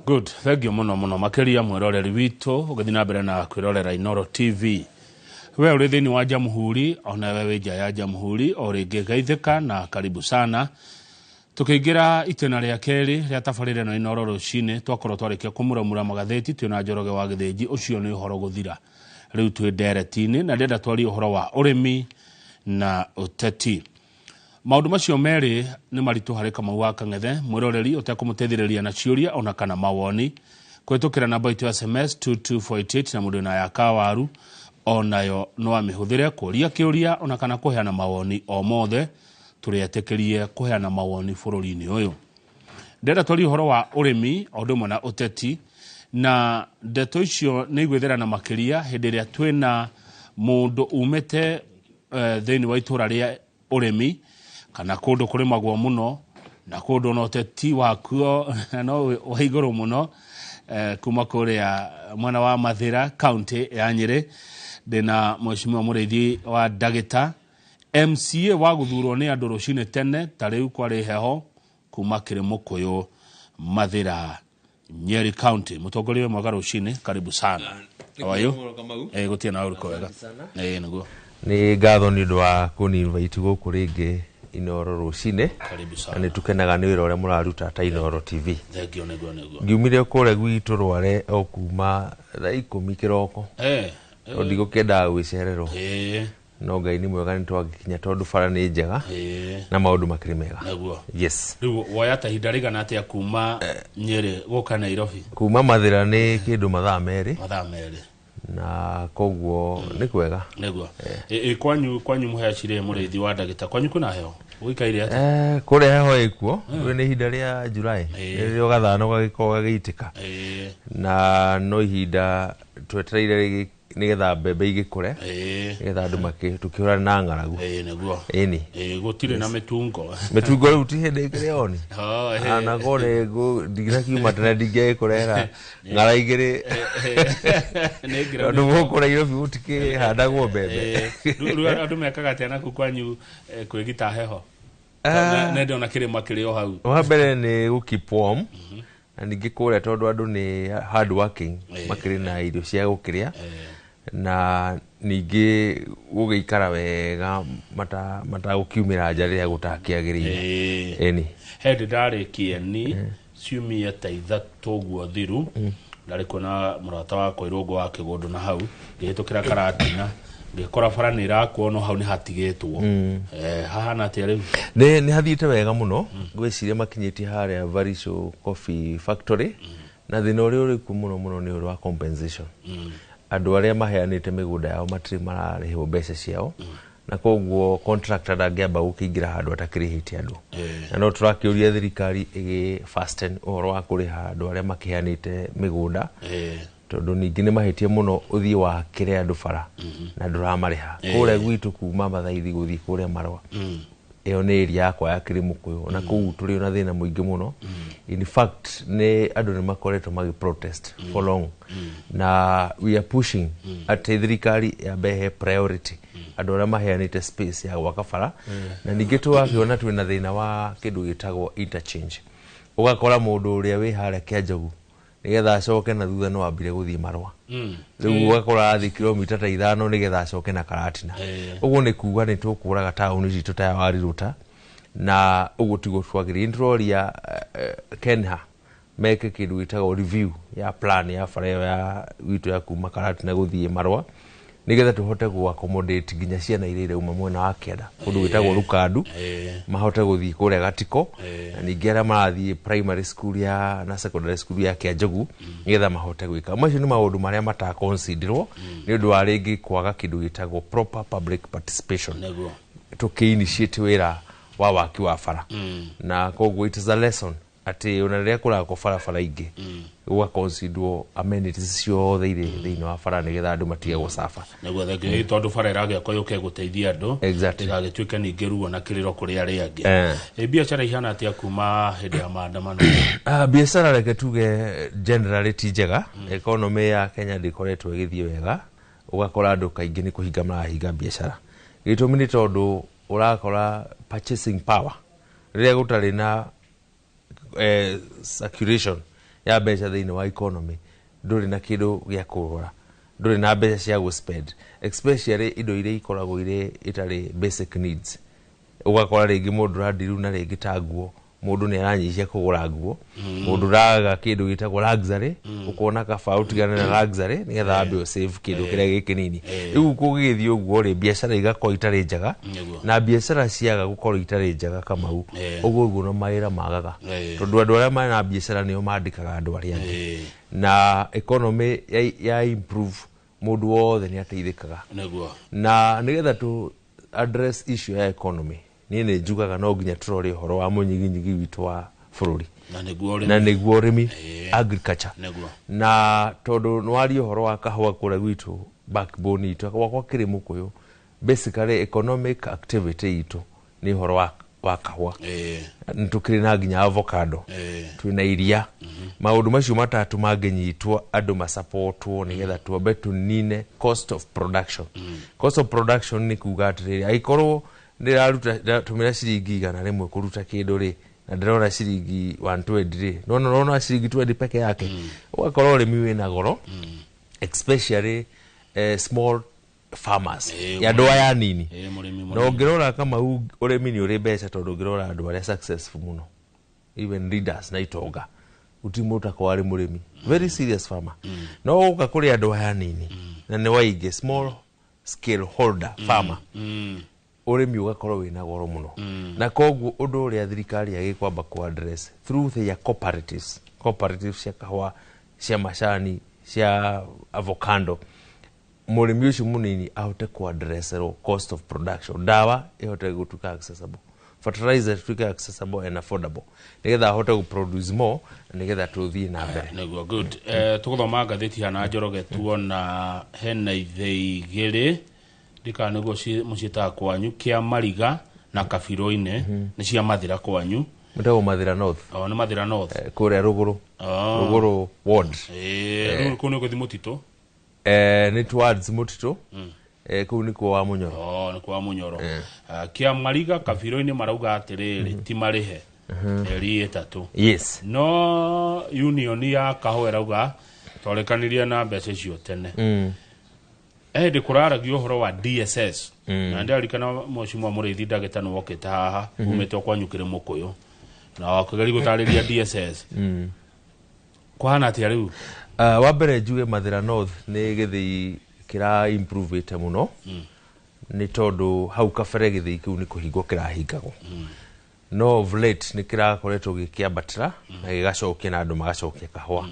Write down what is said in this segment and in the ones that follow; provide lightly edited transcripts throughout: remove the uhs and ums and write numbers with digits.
Good, thank you muno muno makiria mwiroreri witũ ũgĩthiĩ na mbere na kwĩrorera Inooro TV. We ũrĩ thĩinĩ wa Jamhuri ona we wĩ nja ya Jamhuri, o rĩngĩ geithĩka na karibu sana. Tũkĩingĩra itĩna rĩa kerĩ rĩa tabarĩra ĩno Inooro rũcinĩ, twakorwo twarĩkia kũmuramura magathĩti twĩna Njoroge wa Gĩthĩnji, ũcio nĩ ũhoro gũthira. Rĩu twĩ ndereti-inĩ na ndĩrenda twarie ũhoro wa ũrĩmi na ũteti. Maũndũ macio merĩ nĩ maritũ harĩ Kamau wa Kang'ethe, mwĩroreri ũtekũmũteithĩrĩria na ciũria ona kana mawoni kũhĩtũkĩra namba itũ ya SMS 22488, na mũndũ wĩna ya kawaru onayo no amĩhũthĩre kũria kĩũria ona kana kũheana mawoni o mothe. Tũrĩetĩkĩrie kũheana mawoni bũrũri-inĩ ũyũ. Ndĩrenda twarie ũhoro wa ũrĩmi o ũndũ ũmwe na ũteti, na ndeto icio nĩ igwĩtherana makĩria hĩndĩ ĩrĩa twĩna mũndũ umĩte thĩinĩ wa itũra rĩa ũrĩmi kana kũndũ kũrĩmagwo mũno na kũndũ na ũteti wakuo no wa igũrũ mũno, kuma kũrĩa mwena wa Mathĩra, kaunti ya Nyĩrĩ. Ndĩna Mheshimiwa Mũrĩithi wa Ndagĩta, MCA wa gũthurwo nĩ andũ rũcinĩ tene ta rĩu kwarĩ heho, kuma Kĩrĩmũkũyũ, Mathĩra, Nyeri County. Mũtongoria wĩ mwega rũcinĩ, karibu sana. How are you? Gũtirĩ na ũrukũ wega. Nĩguo. Nĩ ngatho nĩ ũndũ wa kũni invite gũkũ rĩngĩ Inooro rũcinĩ. Karibu Na sana. Nĩ tukenaga nĩ wĩra ũrĩa mũraruta ta Inooro TV. Thank you, nĩguo nĩguo. Ngiumire kũrĩa gwitũ Rware o kuma thaa 10 kĩroko tondũ ndigũkĩendaga gwĩcererwo, no Ngai nĩ mwega, nĩ twagĩkinya tondũ bara nĩ njega na maũndũ makĩrĩ mega. Yes. Rĩu woya ta ihinda rĩigana atĩa kuma Nyĩrĩ gũka Nairobi? Kuma Mathĩra nĩ kĩndũ mathaa 2. Mathaa 2. Na koguo nĩ kwega. Nĩguo. Kwanyu mũhea cirĩ Mũrĩithi wa Ndagĩta, kwanyu kwĩna heho, gũikaire atĩa? Kũrĩa heho ĩkuo rĩu nĩ ihinda rĩa July, rĩrĩa gathano gagĩkorwo gagĩitĩka, na no ihinda twetereire nĩgetha mbembe igĩkũre, nĩgetha andũ tũkĩhũrane na ng'aragu. Nĩguo. Ĩni. Gũtirĩ na mĩtungo? Mĩtungo rĩu ti hĩndĩ ĩkĩrĩ oni. Oh, ĩĩ. Anakorwo nĩ ndinakiuma tene ndingĩgĩkũrehera ng'ara igĩrĩ, Nĩ ngira. Tondũ gũkũ Nairobi gũtikĩhandagwo mbembe. Rĩu andũ mekaga atĩa naku kwanyu kwĩgita heho? Na ndĩrona kĩrĩma kĩrĩ o hau. Wa mbere nĩ gũ keep warm, na ningĩ kũrĩa tondũ andũ nĩ hard working, makĩrĩ na irio cia gũkĩrĩa, na ningĩ gũgĩikara wega matagũkiumĩra nja rĩrĩa gũtakĩagĩrĩire. Ĩni. He ndĩ ndarĩ Kĩeni ciumia ta 3 ũguo thiru, ndarĩ kuona mũrata wakwa Irũngũ wa Kĩgũndũ, na hau ngĩhĩtũkĩra Karatina ngĩkora bara nĩ ĩrakwo, no hau nĩ hatigĩtwo. Hahana atĩa rĩu? Nĩ hathiĩte wega mũno. Ngwĩciria makinyĩtie harĩa Variso Coffee Factory, na thĩna ũrĩa ũrĩ kuo mũno mũno nĩ ũhoro wa compensation. Andũ arĩa maheanĩte mĩgũnda yao matirĩ mararĩhwo mbeca ciao, na koguo contractor ndangĩamba gũkĩingĩra handũ atakĩrĩhĩte andũ. Na no tũrakĩũria thirikari ĩgĩ fasten ũhoro wa kũrĩha andũ arĩa makĩheanĩte mĩgũnda, tondũ ningĩ nĩ mahĩtia mũno ũthiĩ wakĩre andũ bara na ndũramarĩha. Kũrĩa gwitũ kuma Mathaithi gũthiĩ kũrĩa Marũa, ĩyo nĩ area yakwa ya Kĩrĩmũkũyũ, na kũu tũrĩ na thĩna mũingĩ mũno. In fact, nĩ andũ nĩ makoretwo magĩ protest for long, na we are pushing atĩ thirikari yambe ĩhe priority andũ arĩa maheanĩte space ya gwaka bara. Na ningĩ tũgakĩona twĩna thĩna wa kĩndũ gĩtagwo interchange, ũgakora mũndũ ũrĩa wĩ harĩa Kĩanjogu, nĩgetha acoke na thutha no ambire gũthiĩ Marũa. Rĩu ũgakora athiĩ kilomita ta 5 nĩgetha acoke na Karatina. Ũguo nĩ kuga nĩ tũkũraga taũni citũ ta ya Warirũta, na ũguo tiguo twagĩrĩire. Nĩ tũroria Kenha meke kĩndũ gĩtagwo review ya plan ya bara ĩyo ya witũ ya kuma Karatina gũthiĩ Marũa, nĩgetha tũhote gũ accommodate nginya ciana iria irauma mwena wa kĩanda kũndũ gwĩtagwo Rukandu, mahote gũthiĩ kũrĩa Gatiko, na ningĩ arĩa marathiĩ primary school ya na secondary school ya Kĩanjogu, nĩgetha mahote gwĩka. Macio nĩ maũndũ marĩa mataconsiderwo nĩ ũndũ wa rĩngĩ kwaga kĩndũ gĩtagwo proper public participation tũkĩ-initiate wĩra wa waki wa bara. Na koguo it is a lesson atĩ ona rĩrĩa kũrakwo barabara ingĩ, gũgaconsiderwo amenities ciothe irĩ thĩinĩ wa bara nĩgetha andũ matige gũcaba. Nĩguo, thengiũ tondũ bara ĩragĩakwo yũke gũteithia andũ, ndĩgagĩtuĩke ningĩ ruo na kĩrĩro kũrĩ arĩa angĩ. Biacara ihana atĩa kuma hĩndĩ ya maandamano? Biacara reke tuge generally ti njega. Economy ya Kenya ndĩkoretwo ĩgĩthiĩ wega, ũgakora andũ kaingĩ nĩ kũhinga marahinga biacara. Gĩtũmi nĩ tondũ ũrakora purchasing power, rĩrĩa gũtarĩ na circulation Ya mbeca thĩinĩ wa economy, ndũrĩ na kĩndũ gĩa kũgũra, ndũrĩ na mbeca cia gũ spend, especially indo iria ikoragwo irĩ itarĩ basic needs. Ũgakora rĩngĩ mũndũ ũrandiru na rĩngĩ ta nguo, mũndũ nĩ aranyihia kũgũra nguo, mũndũ ũraga kĩndũ gĩtagwo luxury, ũkona kaba ũtigane na luxury nĩgetha wambe ũsave kĩndũ kĩrĩa gĩ kĩnini. Rĩu kũgĩgĩthiĩ ũguo rĩ, biacara igakorwo itarĩ njega, na biacara ciaga gũkorwo itarĩ njega, Kamau, ũguo ũguo no mawĩra magaga, tondũ andũ arĩa marĩ na biacara nĩo mandĩkaga andũ arĩa angĩ, na economy ya improve, mũndũ wothe nĩ ateithĩkaga. Na nĩgetha tu address issue ya economy, niĩ nĩ njugaga no nginya tũrore ũhoro wa mũnyiginyigi witũ wa bũrũri, na nĩguo ũrĩmi. Na nĩguo ũrĩmi, agriculture. Na tondũ nĩwaria ũhoro wa kahũa, kũrĩa gwitũ backbone itũ gwakwa kĩrĩ mũkũyũ, basically economic activity itũ nĩ ũhoro wa kahũa. Nĩ tũkĩrĩ na nginya avocado, twĩna iria. Maũndũ macio matatũ mangĩnyitwo, andũ masapotwo nĩgetha twambe tũnine cost of production. Cost of production nĩ kuga atĩrĩrĩ, angĩkorwo ndĩraruta, ndĩratũmĩra ciringi 100 kũruta kĩndũ rĩ, na ndĩrona ciringi 120 rĩ, nona ũrona ciringi 20 peke yake, ũgakorwo ũrĩmi wĩna goro, especially small farmers, ya andũ aya anini. Mũrĩmi Na mũnini. Ũngĩrora, Kamau, ũrĩmi nĩ ũrĩ mbeca, tondũ ũngĩrora andũ arĩa successful mũno, even leaders na itonga, gũtirĩ mũndũ takorwo arĩ mũrĩmi, very serious farmer. No ũka kũrĩ andũ aya anini, na nĩ waingĩ small scale holder farmer, ũrĩmi ũgakorwo wĩna goro mũno. Na koguo ũndũ ũrĩa thirikari yagĩkwamba ku address through their cooperatives, cooperatives cia kahũa, cia macani, cia avocado, mũrĩmi ũcio mũnini ahote ku addresserwo cost of production, ndawa ĩhote gũtuĩka accessible, fertilizer ĩtuĩke accessible and affordable, nĩgetha ahote gũ produce more na nĩgetha tũthiĩ na mbere. Nĩguo, good. Tũgũthoma ngathĩti hana Njoroge, tuona hena ithĩi igĩrĩ, ndikana nĩguo mũciĩtaga kwanyu, kĩa Mariga na Kabirũ-inĩ, nĩ cia Mathira kwanyu. Mũtagwo Mathira North. O nĩ Mathira North. Kũrĩa rũgũrũ, Rũgũrũ ward. Rĩu kũu nĩ gũthiĩ mũtitũ. Nĩ towards mũtitũ. Kũu nĩkuo wa Mũnyoro. O nĩ kwa Mũnyoro. Ah, kĩa Mariga Kabirũ-inĩ marauga atĩrĩrĩ, ti marĩhe mĩeri 3. No union ya kahũa ĩrauga twarekanirie na mbeca icio tene. Hĩndĩ kũraragio ũhoro wa DSS, na ndĩrarikana mheshimiwa Mũrĩithi ndagĩta nĩ wokĩte haha umĩte kwanyu kĩrĩ mũkũyũ na wakĩgeria gũtarĩria DSS kũhana atĩa rĩu. Wa mbere njuge Mathira North nĩ gĩthĩi kĩra improvete mũno, nĩ tondũ hau kabere gĩthĩi kĩu nĩ kũhingwo kĩrahingagwo, no of late nĩ kĩrakoretwo gĩkĩambatĩra na gĩgacokia na andũ magacokia kahũa.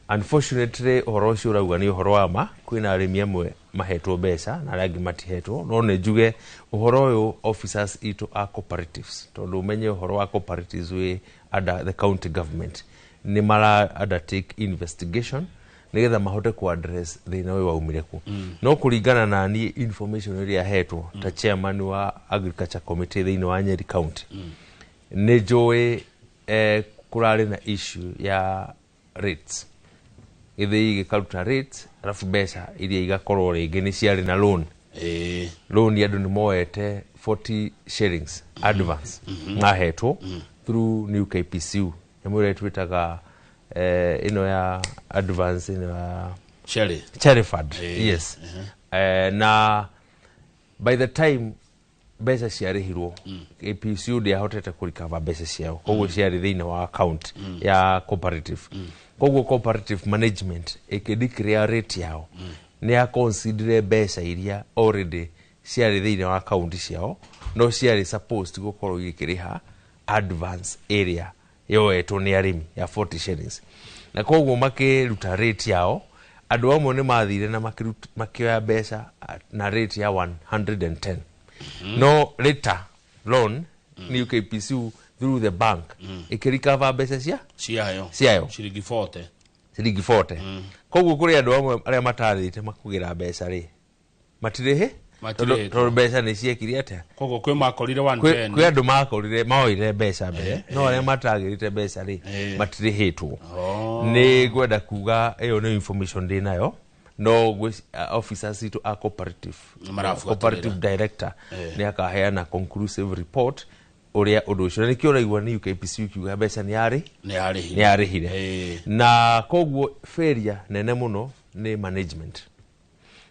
Unfortunately, ũhoro ũcio ũrauga nĩ ũhoro wa ma, kwĩna arĩmi amwe mahetwo mbeca na arĩa angĩ matihetwo. No nĩ njuge ũhoro ũyũ, officers itũ a cooperatives, tondũ ũmenye ũhoro wa cooperatives wĩ under the county government, nĩ mara undertake investigation nĩgetha mahote ku address thĩna ũyũ waumire kũ. No kũringana na niĩ, information ĩrĩa hetwo ta chairman wa agriculture committee thĩinĩ wa Nyeri County, nĩ njũĩ kũrarĩ na issue ya rates, gĩthĩi gĩkaruta rates, arabu mbeca iria igakorwo rĩngĩ nĩ ciarĩ na loan. Loan andũ nĩ moete 40 shillings advance mahetwo through new KPCU, nyamũ ĩrĩa twĩtaga ĩno ya advance, ĩno ya Cherry. Cherry Fund. Yes. Na by the time mbeca ciarĩhirwo, KPCU ndĩahotete kũrikava mbeca ciao, koguo ciarĩ thĩinĩ wa account ya cooperative. Koguo cooperative management ĩkĩdeclare rate yao nĩ ya consider mbeca iria already ciarĩ thĩinĩ wa account ciao, no ciarĩ supposed gũkorwo igĩkĩrĩha advance ĩrĩa yoetwo nĩ arĩmi ya 40 shillings, na koguo makĩruta rate yao. Andũ amwe nĩ mathire na makĩoya mbeca na rate ya 110, no later loan new KPCU through the bank ĩkĩrikava mbeca cia ciayo. Ciayo. Ciringi 40. Ciringi 40. Koguo kũrĩ andũ amwe arĩa matarĩte makũgĩra mbeca rĩ, matirĩhĩ. Matirĩhĩtwo. Tondũ mbeca nĩ ciekire atĩa? Koguo kwĩ makorire kwĩ 110. Kwĩ andũ makorire maoire mbeca mbere, no arĩa matagĩrĩte mbeca rĩ, matirĩhĩtwo. Nĩ ngwenda kuga ĩyo nĩ information ndĩ nayo, no officers itũ a cooperative Marabuatĩrĩra. cooperative director nĩ akaheana conclusive report. Ũrĩa ũndũ ũcio na nĩkĩo ũraigua nĩ UKPC ũkiuga mbeca nĩ yarĩ nĩ yarĩhire. Nĩ yarĩhire. Na koguo failure nene mũno nĩ management,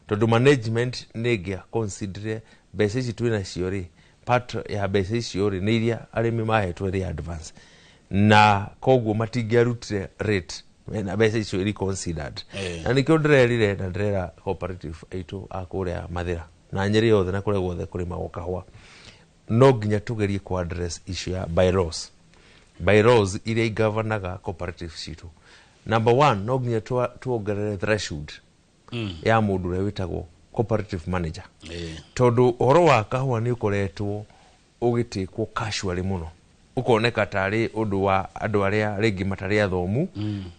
tondũ management nĩ ĩngĩa consider mbeca ici twĩ nacio rĩ, part ya mbeca icio rĩ, nĩ iria arĩmi mahetwo ĩrĩ advance, na koguo matingĩarutire rate na mbeca icio iri considered. Na nĩkĩo ndĩrerire na ndĩrera cooperative aitũ a kũrĩa Mathĩra na Nyĩrĩ yothe na kũrĩa guothe kũrĩmagwo kahũa, no nginya tũgerie ku address issue ya bylaws, bylaws iria igavanaga cooperative citũ. Number one, no nginya tuongerere threshold ya mũndũ ũrĩa wĩtagwo cooperative manager, tondũ ũhoro wa kahũa nĩ ũkoretwo ũgĩtĩkwo casually mũno, ũkoneka tarĩ ũndũ wa andũ arĩa rĩngĩ matarĩ athomu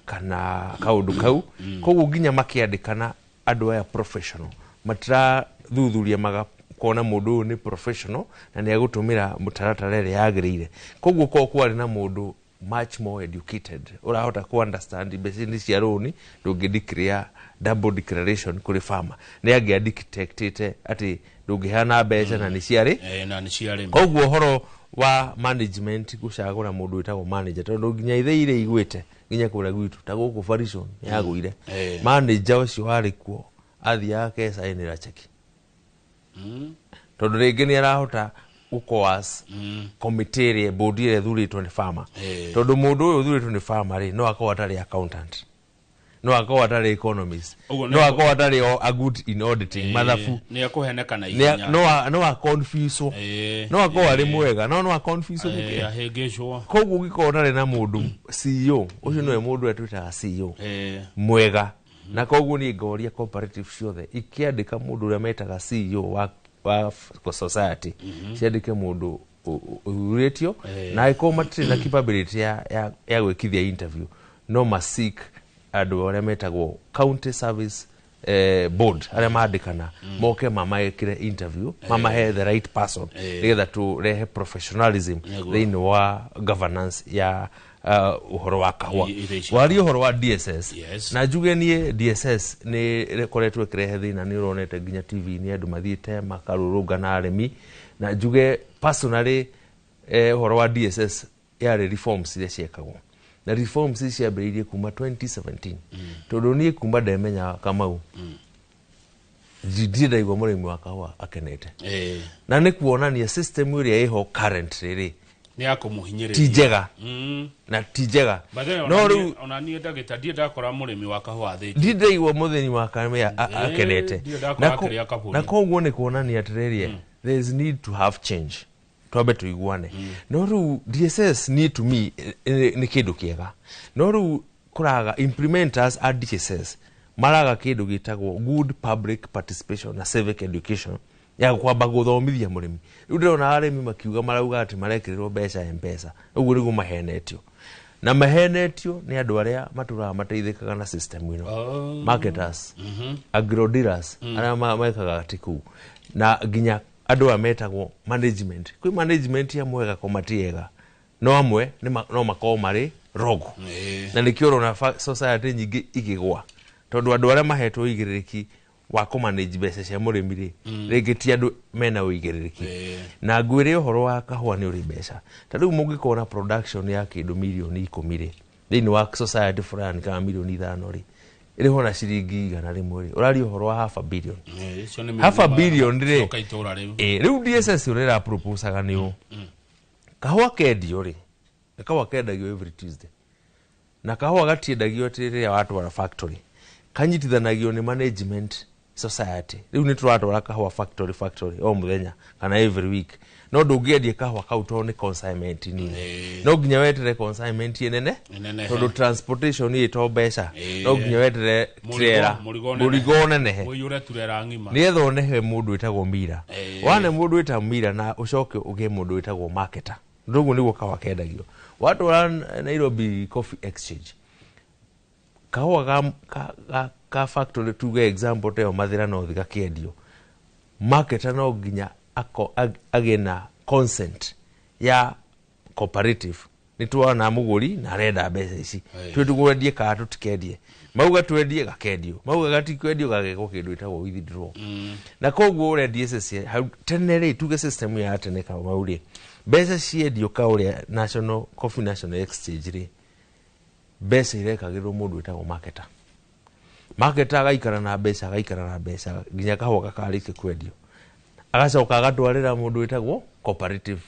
kana kaũndũ kau. Koguo nginya makĩandĩkana andũ aya professional matirathuthuria magakona mũndũ ũyũ nĩ professional na nĩ egũtũmĩra mũtaratara ĩrĩa yagĩrĩire. Koguo korwo kwarĩ na mũndũ much more educated ũrahota ku understand mbeca nĩ cia rũni, ndũngĩ declare double declaration kũrĩ farmer, nĩ angĩa detectĩte atĩ ndũngĩheana mbeca na nĩ ciarĩ Na nĩ ciarĩmi. Koguo ũhoro wa management, gũcagũra mũndũ wĩtagwo manager, tondũ nginya ithe iria igwĩte nginya kũrĩa gwitũ ta gũkũ Farison yagũire, manager ũcio warĩ kuo athiaga akecainĩra cheki, tondũ rĩngĩ nĩ arahota gũcoerce committee ĩrĩa, board ĩrĩa ĩthurĩtwo nĩ farmer, tondũ mũndũ ũyũ ũthurĩtwo nĩ farmer rĩ, no akorwo atarĩ accountant, no akorwo atarĩ economist, Ũguo no akorwo atarĩ a good in auditing, mathabu. Nĩ ekũheneka na ihenya. No a confuse, no akorwo arĩ mwega no a confuse nĩkĩ. Ahĩngĩcwo. Koguo ũngĩkorwo ũtarĩ na mũndũ CEO ũcio, nĩwe mũndũ ũrĩa twĩtaga CEO mwega. Na koguo niĩ ngoria cooperative ciothe ikĩandĩka mũndũ ũrĩa metaga CEO wa society, ciandĩke mũndũ ũthurĩtio, na angĩkorwo matirĩ na capability ya gwĩkithia interview, no masik andũ arĩa metagwo county service board arĩa mandĩkana moke mamaĩkĩre interview, mamahe the right person, nĩgetha tũrehe professionalism thĩinĩ wa governance ya ũhoro wa kahũa. Irio ici. Waria ũhoro wa DSS, na njuge niĩ DSS nĩ ĩkoretwo ĩkĩrehe thĩna. Nĩ ũronete nginya TV nĩ andũ mathiĩte makarũrũngana arĩmi, na njuge personally, ũhoro wa DSS yarĩ reforms iria ciekagwo, na reforms ici ciambĩrĩirie kuma 2017, tondũ niĩ kuma ndemenya Kamau ndirĩ ndaigua mũrĩmi wa kahũa akenete, na nĩ kuonania system ĩrĩa ĩho currently rĩ, Nĩ ya kũmũhinyĩrĩria. Ti njega na ti njega. By the way, no rĩu ona niĩ ndagĩta ndirĩ ndakora mũrĩmi wa kahũa athĩnjwo. Ndirĩ ndaigua mũthĩni wa kamĩa akenete. Ndirĩ ndakora akĩrĩa kaburi. Na koguo nĩ kuonania atĩrĩrĩ, there is need to have change, twambe tũiguane. No rĩu DSS niĩ to me nĩ kĩndũ kĩega, no rĩu kũraga implementers a DSS maraga kĩndũ gĩtagwo good public participation na civic education ya kwamba gũthomithia mũrĩmi. Rĩu ndĩrona arĩmi makiuga, marauga atĩ marekĩrĩrwo mbeca M-Pesa. Ũguo nĩguo mahenetio, na mahenetio nĩ andũ arĩa matũraga mateithĩkaga na system ĩno, marketers, agro dealers arĩa mekaga atĩ kũu, na nginya andũ aya metagwo management. Kwĩ management amwe ega ko matiega, no amwe no makorwo marĩ rogo, na nĩkĩo ũrona society nyingĩ ikĩgwa, tondũ andũ arĩa mahetwo ũigĩrĩrĩki wa kũmanage mbeca cia mũrĩmi rĩ, rĩngĩ ti andũ mena ũigĩrĩrĩki. Na ngwĩre ũhoro wa kahũa nĩ ũrĩ mbeca. Ta rĩu mũngĩkorwo na production ya kĩndũ mirioni 10 rĩ, thĩinĩ wa society fulani, kana mirioni 5 rĩ, ĩrĩhwo na ciringi 100 rĩ, ũraria ũhoro wa half a billion. Icio nĩ Half a mirioni billion rĩ, coka itũra rĩu. Rĩu DSS ũrĩa ĩraproposaga nĩ ũũ: kahũa kendio rĩ, na kahũa kendagio every Tuesday, na kahũa gatiendagio atĩ rĩrĩa watwara factory, kanyitithanagio nĩ management society. Rĩu nĩ tũratwara kahũa factory o mũthenya kana every week, no ndũngĩendia kahũa kau tondũ nĩ consignment nini. No nginya wetere consignment ĩnene, Ĩnenehe. tondũ transportation ĩ to mbeca, no nginya wetere trailer, Mũrigo ũnenehe. Mũrigo ũnenehe. Ũiyũre turera ng'ima. Nĩgetha ũnehe mũndũ wĩtagwo mira, wane mũndũ wĩtagwo mira, na ũcoke ũgĩe mũndũ wĩtagwo marketer. Ũguo nĩguo kahũa kendagio. Watwara Nairobi Coffee Exchange kahũa ka factory, tuge example ta ĩyo Mathĩra North, gakĩendio, marketer no nginya agĩe na consent ya cooperative, nĩ tuona mũgũri na arenda mbeca ici, twĩ tũgwendie kana tũtikendie. Mauga twendie, gakendio; mauga gatikwendio, gagekwo kĩndũ ĩtagwo withdraw. Na koguo ũrĩa DSS hau tene rĩ, tuge system ya tene Kamau rĩ, Mbeca ciendio kaũrĩa National Coffee National Exchange rĩ, mbeca irekagĩrwo mũndũ wĩtagwo marketer. Marketer agaikara na mbeca, agaikara na mbeca nginya kahũa gakarĩkia kwendio, agacoka agatwarĩra mũndũ wĩtagwo cooperative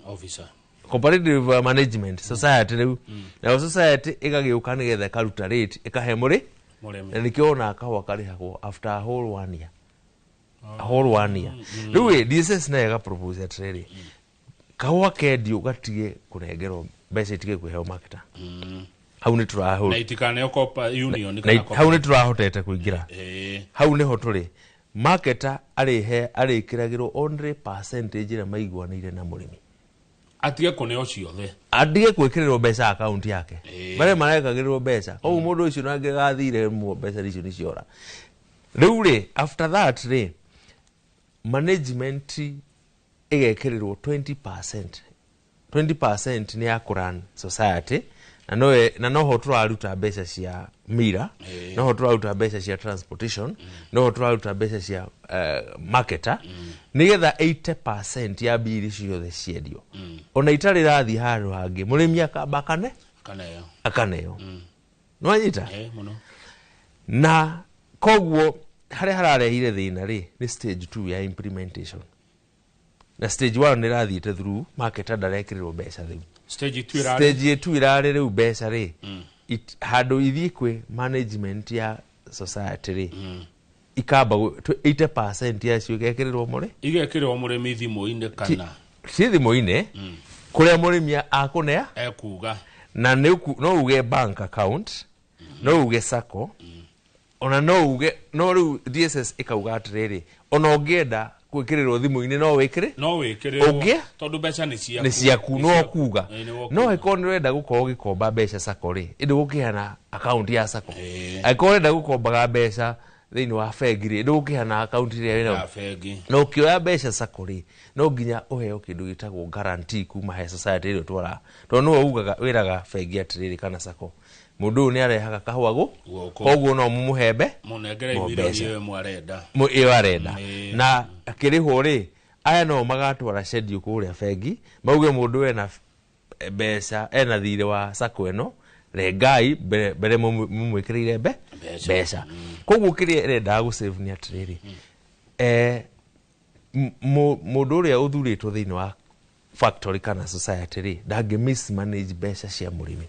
Officer. Cooperative management society. Rĩu nayo society ĩgagĩũka nĩgetha ĩkaruta rate, ĩkahe mũrĩ Mũrĩmi. Na nĩkĩo ona kahũa karĩhagwo after a whole one year, a whole one year. Rĩu ĩ DSS nayo ĩga propose atĩrĩrĩ, kahũa kendio gatige kũnengerwo mbeca, itige kwĩheo marketer. Hau nĩ Na tũrahũ itikaneo copa union na kana hau nĩ tũrahotete kũingĩra. Hau nĩho tũrĩ. Marketer arĩhe, arĩkĩragĩrwo only percentage ĩrĩa maiguanĩire na mũrĩmi. Atige kũneo ciothe. Atige gwĩkĩrĩrwo mbeca akaunti yake. Marĩa marekagĩrĩrwo mbeca, koguo mũndũ ũcio nangĩgathire mbeca icio nĩ ciora. Rĩu rĩ, after that rĩ, management ĩgekĩrĩrwo 20%. 20% nĩ ya kũrun society, na no na noho tũraruta mbeca cia mira, noho tũraruta mbeca cia transportation, noho tũraruta mbeca cia marketer, nĩgetha 80% ya mbiri ciothe ciendio, ona itarĩ rathiĩ handũ hangĩ, mũrĩmi akamba akane Kaneo. Akaneo. Nĩwanyita? Eh, mũno. Na koguo harĩa hararehire thĩna rĩ, nĩ stage 2 ya implementation, na stage 1 nĩ ĩrathiĩte through, marketer ndarekĩrĩrwo mbeca rĩu. Stage 2 ĩrarĩ Stage 2 ĩrarĩ rĩu mbeca rĩ, handũ ithiĩ kwĩ management ya society rĩ, ikamba 80% yacio igekĩrĩrwo mũrĩ Igekĩrĩrwo mũrĩmi thimũ-inĩ kana ti thimũ-inĩ, kũrĩa mũrĩmi akũnea. Ekuga. Na nĩ no uge bank account, no uge sacco, ona no uge no. Rĩu DSS ĩkauga atĩrĩrĩ, ona ũngĩenda gwĩkĩrĩrwo thimũ-inĩ no wĩkĩre. No wĩkĩrĩrwo. Ũngĩ? Tondũ mbeca nĩ ciaku. Nĩ ciaku, no kuga. Ĩĩ, nĩ wokuga. No ĩkorwo nĩ ũrenda gũkorwo ũgĩkomba mbeca sacco rĩ, ĩndĩ gũkĩheana akaunti ya sacco. Angĩkorwo ũrenda gũkombaga mbeca thĩinĩ wa bengi rĩ, ndũgũkĩheana akaunti ĩrĩa wĩnayo Ya bengi. Na ũkĩoya mbeca sacco rĩ, no nginya ũheo kĩndũ gĩtagwo guarantee kuma he society ĩrĩa ũtwaraga, tondũ nĩwe ugaga wĩraga bengi atĩrĩrĩ kana sacco, mũndũ ũyũ nĩ arehaga kahũa gũ Gũkũ. Koguo no mũmũhembe Mũnengere mo milioni mbeca. ĩyo ĩmwe arenda. Ĩyo arenda. Na akĩrĩhwo rĩ, aya no magatwara schedule kũrĩa bengi, mauge mũndũ ena mbeca, ena thirĩ wa sacco ĩno, rengai mbere mbere mũmwĩkĩrĩire Mbeca. Mbeca. Koguo kĩrĩa ĩrendaga gũsave nĩ atĩrĩrĩ, mũndũ ũrĩa ũthurĩtwo thĩinĩ wa factory kana society rĩ, ndangĩ mismanage mbeca cia mũrĩmi.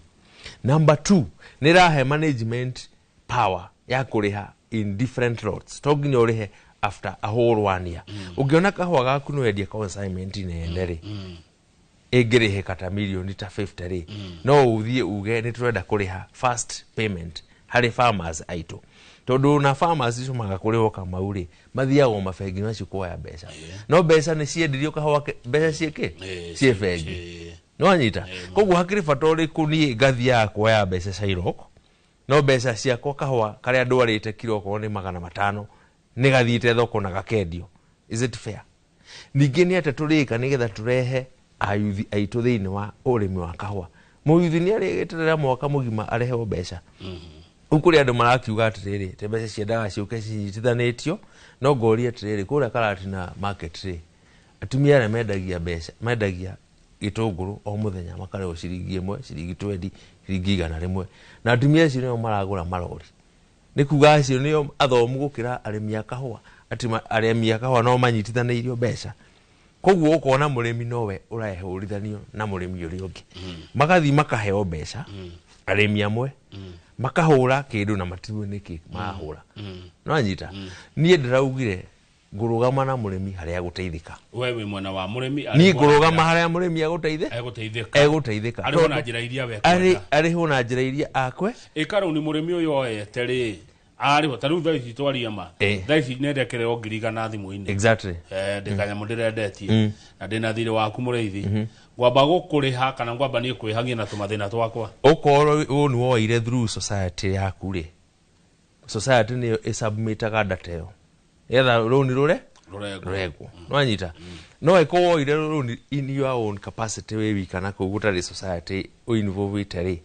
Number two, nĩ ĩrahe management power ya kũrĩha in different lots, to nginya ũrĩhe after a whole one year. Ũngĩona kahũa gaku nĩ wendia consignment nene rĩ, ĩngĩrĩhĩka ta milioni ta 50 rĩ, no ũthiĩ uge nĩ tũrenda kũrĩha first payment harĩ farmers aitũ, tondũ na farmers icio maga kũrĩhwo kamau rĩ, mathiaga mabengi macio kuoya mbeca, no mbeca nĩ ciendirio kahũa mbeca ciĩkĩ ciĩ bengi. Nĩwanyita? Koguo hakĩrĩ bata ũrĩkũ niĩ ngathiaga kuoya mbeca cia iroko, no mbeca ciakwa kahũa karĩa ndwarĩte kiro okorwo nĩ 500 nĩ gathiĩte thoko na gakendio? Is it fair? Ningĩ nĩ atĩa tũrĩka nĩgetha tũrehe ayuthi aitũ thĩinĩ wa ũrĩmi wa kahũa? Mũyuthi nĩ arĩgĩterera mwaka mũgima arehwo mbeca. Rĩu kũrĩ andũ marakiuga atĩrĩrĩ, te mbeca ciendaga ciũke cinyitithanĩtio. No ngoria atĩrĩrĩ, kũrĩa Karatina market rĩ, atumia arĩa mendagia mbeca, mendagia gĩtũngũrũ o mũthenya makarĩhwo ciringi 1, ciringi 20, ciringi 100, na atumia acio nĩo maragũra marori. Nĩ kuga acio nĩo athomu gũkĩra arĩmi a kahũa? Atĩ arĩmi a kahũa no manyitithanĩirio mbeca? Koguo ũkona mũrĩmi nowe ũrehũrithanio na mũrĩmi ũrĩa ũngĩ, magathiĩ makaheo mbeca, arĩmi amwe makahũra kĩndũ na matiũĩ nĩkĩ marahũra. Nĩwanyita? Niĩ ndĩraugire ngũrũgama na mũrĩmi harĩa agũteithĩka. We wĩ mwena wa mũrĩmi. Niĩ ngũrũgama harĩa mũrĩmi agũteithĩ egũteithĩka. Egũteithĩka. Arĩhwo na njĩra iria we Arĩ kwenda. Arĩhwo na njĩra iria akwe. Ĩka rĩu nĩ mũrĩmi ũyũ oete rĩ, arĩhwo ta rĩu thaa ici twaria ma, thaa ici nĩndekererwo 100,000 thimũ-inĩ. Eh, ndĩ kanyamũ ndĩrendetie na ndĩna thirĩ waku mũrĩithi, ngwamba gũkũrĩha kana ngwamba niĩ kwĩhagia na tũmathĩna twakwa? Okorwo ũũ nĩ woire through society yaku rĩ, society nĩyo ĩsubmitaga data ĩyo nĩgetha rũni rũre rũrengwo. Rũrengwo. Nĩwanyita? No ĩkorwo woire rũni in your own capacity wĩ wika na kũu gũtarĩ society ũinvolvĩte rĩ,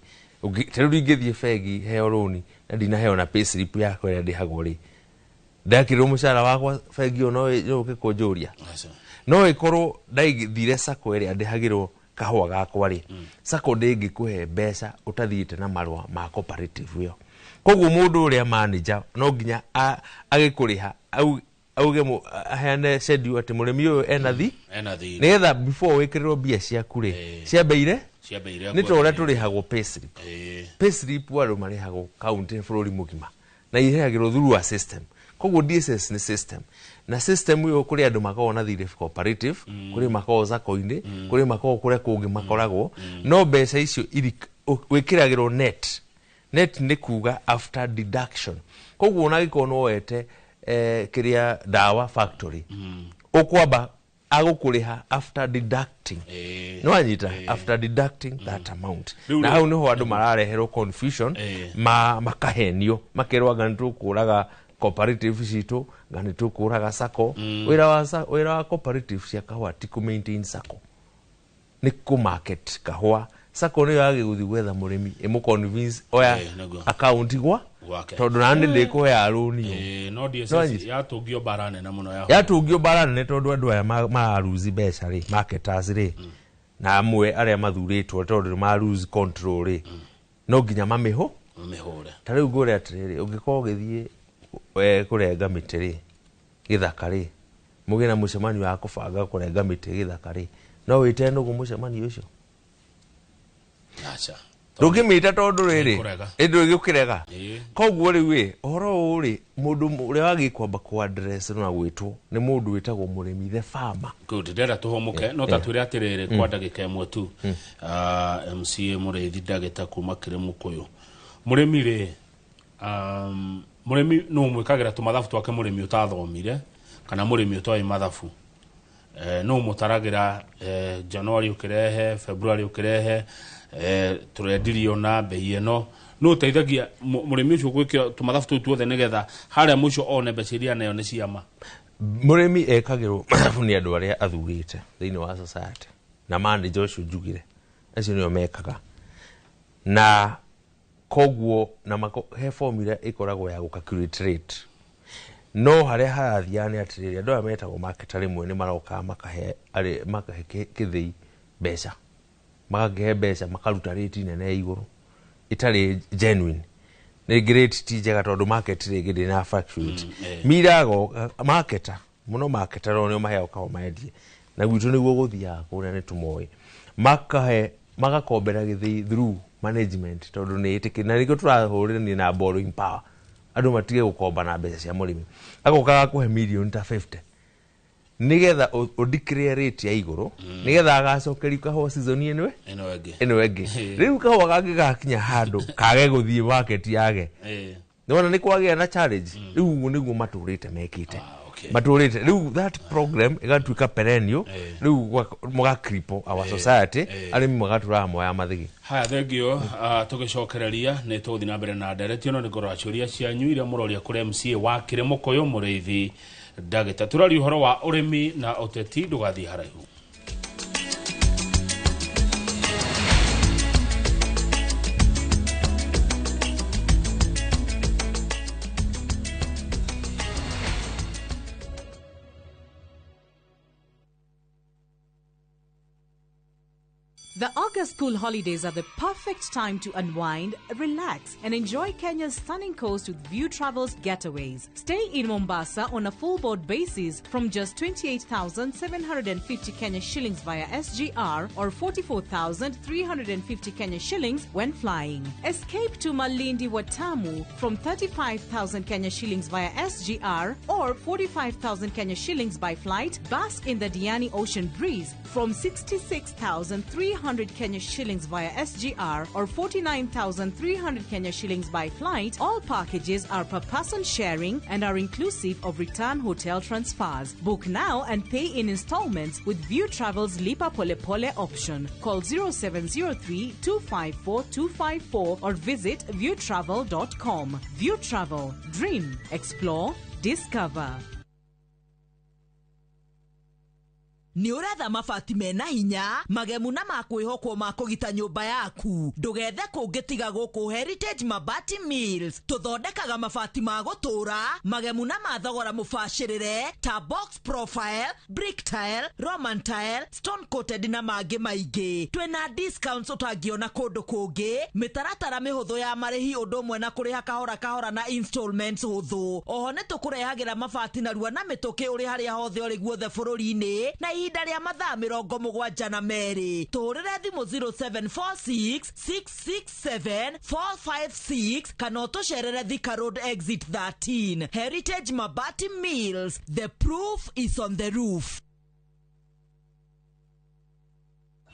ta rĩu ingĩthiĩ bengi heo rũni na ndinaheo na payslip yakwa ĩrĩa ndĩhagwo rĩ, Ndekĩrĩrwo mũcara wakwa bengi ĩyo no yũke kũnjũria. No ĩkorwo ndaithire sacco ĩrĩa ndĩhagĩrwo kahũa gakwa rĩ, sacco ndĩngĩkũhe mbeca ũtathiĩte na marũa ma cooperative ĩyo. Koguo mũndũ ũrĩa manager no nginya agĩkũrĩha auge aheane schedule atĩ mũrĩmi ũyũ ena thi nĩgetha before wĩkĩrĩrwo mbia ciaku rĩ, ciambeire nĩ ta ũrĩa tũrĩhagwo payslip. Payslip andũ marĩhagwo kaunti bũrũri mũgima na irĩhagĩrwo through a system. Koguo DSS nĩ system, na system ĩyo kũrĩ andũ makoragwo na thirĩ cooperative, kũrĩ makoragwo sacco-inĩ, kũrĩ makoragwo kũrĩa kũngĩ makoragwo, no mbeca icio wĩkĩragĩrwo net. Net nĩ kuga after deduction. Koguo ona angĩkorwo no wete kĩrĩa ndawa factory, ũkwamba agũkũrĩha after deducting. No anyita after deducting that amount. Na hau niho andũ marareherwo confusion, makahenio, makerwo anga nĩ tũkũraga cooperative citũ, anga nĩ tũkũraga sacco. Wĩra wa cooperative cia kahũa ti kũ maintain sacco, nĩ kũ market kahũa. Sacco nĩyo yagĩgũthiĩ gwetha mũrĩmi ĩmũ convince oya account gwa tondũ nani ndĩkũhea rũni. No DSS yatũngio mbara nene mũno ya yatũngio mbara nene tondũ andũ aya mararuzi mbeca rĩ, marketers rĩ, na amwe arĩa mathurĩtwo tondũ ma lose control rĩ, no nginya mamĩhũre. Ta rĩu ngũre atĩrĩrĩ, ũngĩkorwo ũgĩthiĩ kũrenga mĩtĩ rĩ, gĩthaka rĩ, mũgĩe na mũcemanio wa kũbanga kũrenga mĩtĩ gĩthaka rĩ, no wĩte nũgũ mũcemanio ũcio? Acha. Ndũngĩmĩta tondũ rĩrĩ ĩndũgĩũkĩrega. Koguo rĩu ĩ ũhoro ũyũ rĩ, mũndũ ũrĩa wagĩ kwamba kũ address na gwĩtwo nĩ mũndũ wĩtagwo mũrĩmi, the farmer. Good, ndĩrenda tũhũmũke no ta twĩre atĩrĩrĩ kwa ndagĩka ĩmwe tu. MCA Mũrĩithi ndagĩta kuma Kĩrĩmũkũyũ. Mũrĩmi rĩ, mũrĩmi no mwĩkagĩra tũmathabu twake, mũrĩmi ũtathomire kana mũrĩmi ũtoĩ mathabu. No mũtaragĩra January ũkĩrehe, February ũkĩrehe, tũrendirio na bei ĩno. No ũteithagia mũrĩmi ũcio gwĩkĩra tũmathabu tũu tuothe nĩgetha harĩa mũico one mbeca iria nayo nĩ ciama. Mũrĩmi ekagĩrwo mathabu nĩ andũ arĩa athurĩte thĩinĩ wa society, na manager ũcio njugire acio nĩo mekaga, na koguo na he formula ĩkoragwo ya gũ-calculate rate. No harĩa harathiaga nĩ atĩrĩrĩ, andũ aya metagwo marketer rĩmwe nĩ marokaga makahe kĩthĩi mbeca, magakĩhe mbeca makaruta rate nene ya igũrũ ĩtarĩ genuine. Rĩngĩ rate ti njega tondũ market rĩngĩ ndĩna fluctuate. Mirago marketer mũno, marketer no nĩo maheagwo kahũa mendie, na gwitũ nĩguo gũthiaga kũrĩa nĩ tũmoĩ, makahe magakombera gĩthĩi through management tondũ nĩ ĩtĩkĩri, na nĩkĩo tũrahũrania na borrowing power, andũ matige gũkomba na mbeca cia mũrĩmi. Agoka agakũhe mirioni ta 50 nĩgetha ũ declare rate ya igũrũ, nĩgetha agacokerio kahũa season ĩno ĩngĩ. Rĩu kahũa kangĩgakinya handũ kage gũthiĩ market yage, nĩwona nĩ kwagĩa na challenge. Rĩu ũguo nĩguo matũrĩte mekĩte, matũrĩte rĩu that program ĩgatuĩka perennial. Rĩu mũga-cripple our society, arĩmi magatũraga moya mathigi. Haya, thengio. Tũgĩcokereria nĩ tũgũthiĩ na mbere na ndereti ĩno, nĩ ngorora ciũria cianyu iria mũroria kũrĩ MCA wa Kĩrĩmũkũyũ Mũrĩithi ndagĩta. Tũraria ũhoro wa ũrĩmi na ũteti, ndũgathiĩ haraihu. The August school holidays are the perfect time to unwind, relax, and enjoy Kenya's stunning coast with View Travels Getaways. Stay in Mombasa on a full board basis from just 28,750 Kenya shillings via SGR or 44,350 Kenya shillings when flying. Escape to Malindi Watamu from 35,000 Kenya shillings via SGR or 45,000 Kenya shillings by flight. Bask in the Diani Ocean breeze from 66,300 Kenya shillings via SGR or 49,300 Kenya shillings by flight. All packages are per person sharing and are inclusive of return hotel transfers. Book now and pay in installments with View Travel's Lipa Pole Pole option. Call 0703 254 254 or visit viewtravel.com. View Travel. Dream, explore, discover. Nĩ ũretha mabati mena hinya magemu na makwĩhokwo ma kũgita nyũmba yaku, ndũgethe kũngĩ tiga gũkũ Heritage Mabati Mills. Tũthondekaga mabati ma gũtũũra magemu na ma thogora mũbacĩrĩre ta box profile, brick tile, roman tile, stone coated na mangĩ maingĩ. Twĩna discounts ũtangĩona kũndũ kũngĩ, mĩtaratara mĩhũthũ ya marĩhi ũndũ ũmwe na kũrĩha kahora kahora na installments hũthũ. Oho nĩ tũkũrehagĩra mabati narua na mĩtũkĩ ũrĩ harĩa hothe ũrĩ guothe bũrũri-inĩ na ihinda rĩa mathaa 72. Tũhũrĩre thimũ 0746 667 456 kana ũtũcerere Thika Road exit 13. Heritage Mabati Mills, the proof is on the roof.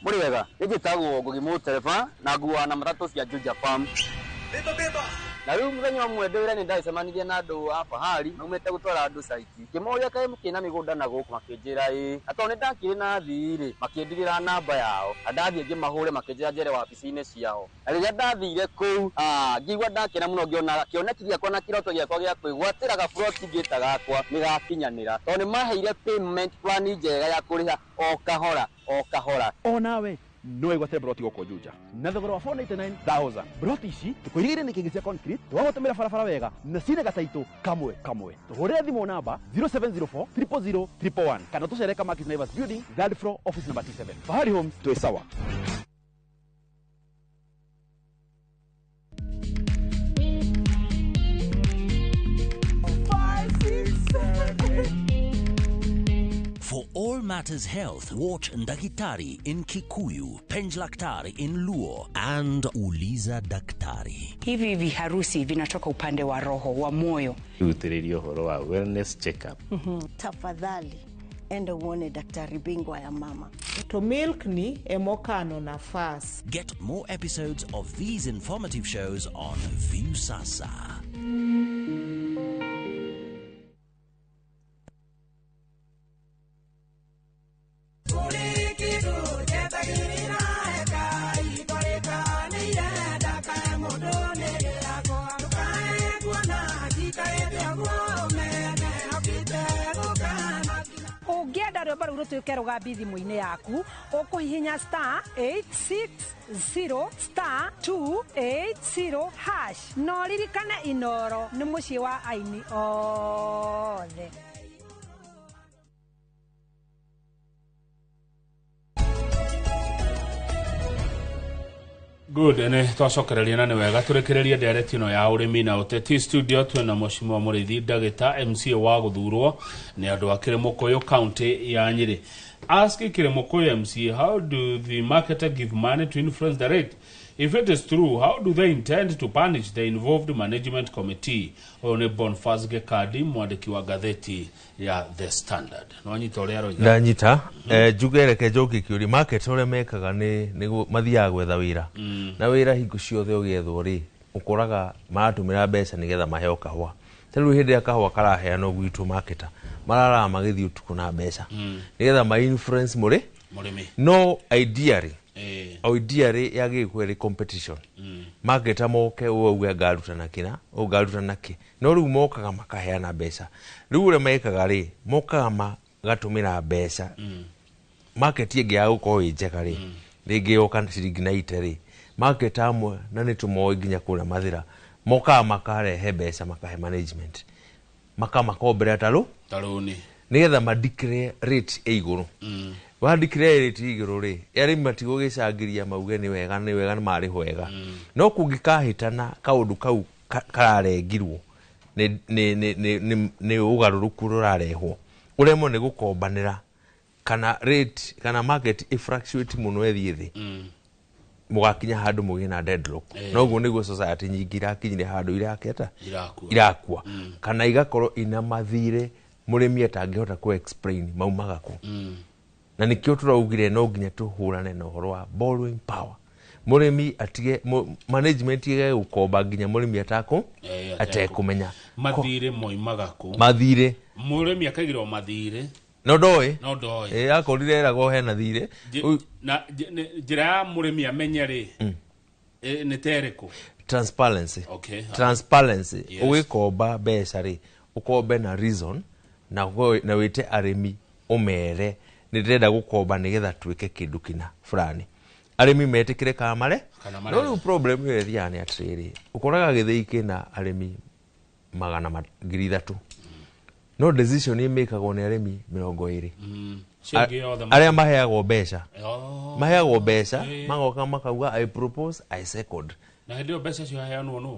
Mũrĩ wega, njĩtagwo Ngugi Mũtereba na nguaga na matatũ cia Juja Farm. Na rĩu mũthenya ũmwe ndĩ wĩra-inĩ ndagĩcemanirie na andũ a Fahari maumĩte gũtwara andũ site. Ngĩmoria kaĩ mũkĩrĩ na mĩgũnda na gũkũ, makĩnjĩra ĩĩ. Na tondũ nĩ ndakĩrĩ na athii rĩ, makĩndigĩra namba yao. Na ndathiĩ ngĩmahũre makĩnjĩra njere wabici-inĩ ciao. Na rĩrĩa ndathire kũu, ngĩigua ndakena mũno ngĩona kĩoneki gĩakwa na kĩroto gĩakwa gĩa kwĩgwatĩra gaburoti ngĩta gakwa nĩ gakinyanĩra. Tondũ nĩ maheire payment plan njega ya kũrĩha o kahora o kahora. Onawe no wĩgwatĩre broti gũkũ Juja na thogora wa 499,000. Broti ici tũkũirigĩire nĩ kĩngĩ cia concrete, twagũtũmĩra barabara wega na cina gataitũ kamwe kamwe. Tũhũrĩre thimũ namba 0704 000 111 kana tũcere Kamakis Naivas Building, third floor, office number T7. Fahari Homes, twĩ sawa. For all matters health, watch Ndakitari in Kikuyu, Penjlaktari in Luo, and Uliza Daktari. Hivi viharusi vinatoka upande wa roho, wa moyo. Rutĩrĩria ũhoro wa wellness check-up. Tafadhali enda uone daktari bingwa ya mama. To milk ni emokano nafas. Get more episodes of these informative shows on Viusasa. Ũngĩenda rwĩmbo rũu rũtuĩke rũgambi thimũ-inĩ yaku, ũkũhihinya star 860 star 280 hash. Na ũririkane Inooro nĩ mũciĩ wa aini othe. Good, nĩ twacokereria na nĩ wega tũrĩkĩrĩrie ndereti ĩno ya ũrĩmi na ũteti. Studio twĩna Mheshimiwa Mũrĩithi Ndagĩta, MCA wa gũthurwo nĩ andũ a Kĩrĩmũkũyũ county ya Nyĩrĩ. Ask Kĩrĩmũkũyũ MCA, how do the marketer give money to influence the rate? If it is true, how do they intend to punish the involved management committee? Ũyũ nĩ Boniface Gekadi, mwandĩki wa ngathĩti ya The Standard. No anyita ũrĩa aroiga? Ndanyita. Njuge reke njokie kĩũria. Market ũrĩa mekaga nĩ mathiaga gwetha wĩra. Na wĩra hingo ciothe ũgĩethwo rĩ, ũkoraga maratũmĩra mbeca nĩgetha maheo kahũa. Ta rĩu hĩndĩ ĩrĩa kahũa karaheanwo gwitũ marketer, mararaga magĩthiĩ ũtukũ na mbeca. Nĩgetha ma influence mũrĩ? Mũrĩmi. No ideally, ideally yagĩrĩirwo kwĩ competition. Marketer moke ũũ auge ngaruta na kĩna, ũũ ngaruta na kĩ. No rĩu mokaga makaheana mbeca. Rĩu ũrĩa mekaga rĩ, mokaga magatũmĩra mbeca. Market ĩngĩ ya gũkorwo ĩ njega rĩ, rĩngĩ yoka ciringi 90 rĩ, market amwe na nĩ tũmoĩ nginya kũrĩa Mathĩra, mokaga makarehe mbeca makahe management. Makamakombera tarũ? Tarũni. Nĩgetha ma declare rate ĩ igũrũ. Wa declare rate ĩ igũrũ rĩ, arĩmi matigũgĩcangĩria mauge nĩ wega, nĩ wega, nĩ marĩhwo wega. No kũngĩkahĩtana kaũndũ kau kararengirwo nĩ ũgarũrũku ũrarehwo, ũremwo nĩ gũkombanĩra kana rate kana market ĩ fluctuate mũno ĩthiĩ thĩ, mũgakinya handũ mũgĩe na deadlock. Noguo nĩguo society nyingĩ irakinyire handũ iraketa Irakua. irakua. Kana igakorwo ina mathirĩ mũrĩmi atangĩhota kũ explain maumaga kũ. Na nĩkĩo tũraugire no nginya tũhũrane na ũhoro wa borrowing power. Mũrĩmi atige, management ĩgage gũkomba nginya mũrĩmi atekũmenya. Mathirĩ moimaga kũ? Mathirĩ. Mũrĩmi akaigĩrwo mathirĩ. No ndoĩ. No ndoĩ. Akorire eragwo hena thirĩ. Na njĩra ya mũrĩmi amenye rĩ, nĩ ta ĩrĩkũ? Transparency. Transparency. Ũgĩkomba mbeca rĩ, ũkombe na reason na wĩte arĩmi ũmere Nĩ ndĩrenda gũkomba nĩgetha tuĩke kĩndũ kĩna fulani. Arĩmi metĩkĩre kana mare. Kana mare. No rĩu problem ĩyo ĩthiaga nĩ atĩrĩrĩ, ũkoraga gĩthĩi kĩna arĩmi 300,000, no decision ĩmĩkagwo nĩ arĩmi 20. Arĩa maheagwo mbeca. Maheagwo mbeca, magoka makauga I propose, I second. Na hĩndĩ ĩyo mbeca icio aheanwo nũ?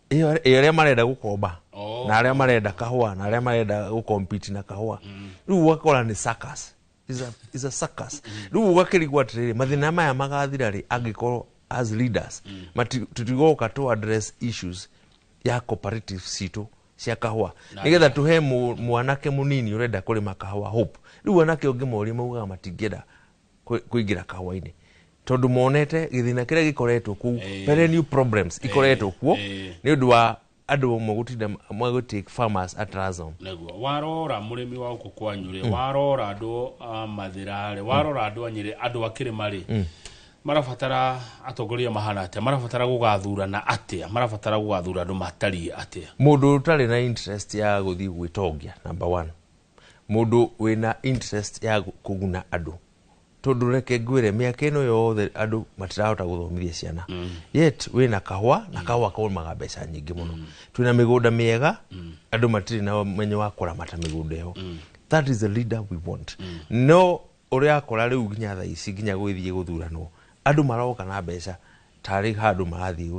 Ĩyo arĩa marenda gũkomba na arĩa marenda kahũa na arĩa marenda gũcompete na kahũa. Rĩu ũgakora nĩ circus. Is a circus. Rĩu ũgakĩrigwo atĩrĩrĩ, mathĩna maya magathira rĩ angĩkorwo as leaders tũtigoka to address issues ya cooperative citũ cia kahũa nĩgetha tũhe mwanake mũnini ũrenda kũrĩma kahũa hope. Rĩu anake ũngĩmoria maugaga matingĩenda kũingĩra kahũa-inĩ tondũ monete gĩthĩna kĩrĩa gĩkoretwo kũu, perennial problems ikoretwo kuo nĩ ũndũ wa andũ amwe gũtinda magũ take farmers at ransom. Nĩguo warora mũrĩmi wa gũkũ kwanyu rĩ, warora andũ a Mathĩra rĩ, warora andũ a Nyĩrĩ, andũ a kĩrĩma rĩ, marabatara atongoria mahana atĩa? Marabatara gũgathurana atĩa? Marabatara gũgathura andũ matariĩ atĩa? Mũndũ ũtarĩ na interest ya gũthiĩ gwĩtongia, number one. Mũndũ wĩna interest ya kũguna andũ, tondũ reke ngwĩre mĩaka ĩno yothe andũ matirahota gũthomithia ciana, yet wĩna kahũa na kahũa kaumaga mbeca nyingĩ mũno. Twĩna mĩgũnda mĩega, andũ matirĩ na ũmenyo wa kũramata mĩgũnda ĩyo. That is the leader we want. No ũrĩa akora rĩu nginya thaa ici nginya gwĩthiĩ gũthuranwo, andũ maroka na mbeca tarĩ handũ marathiĩ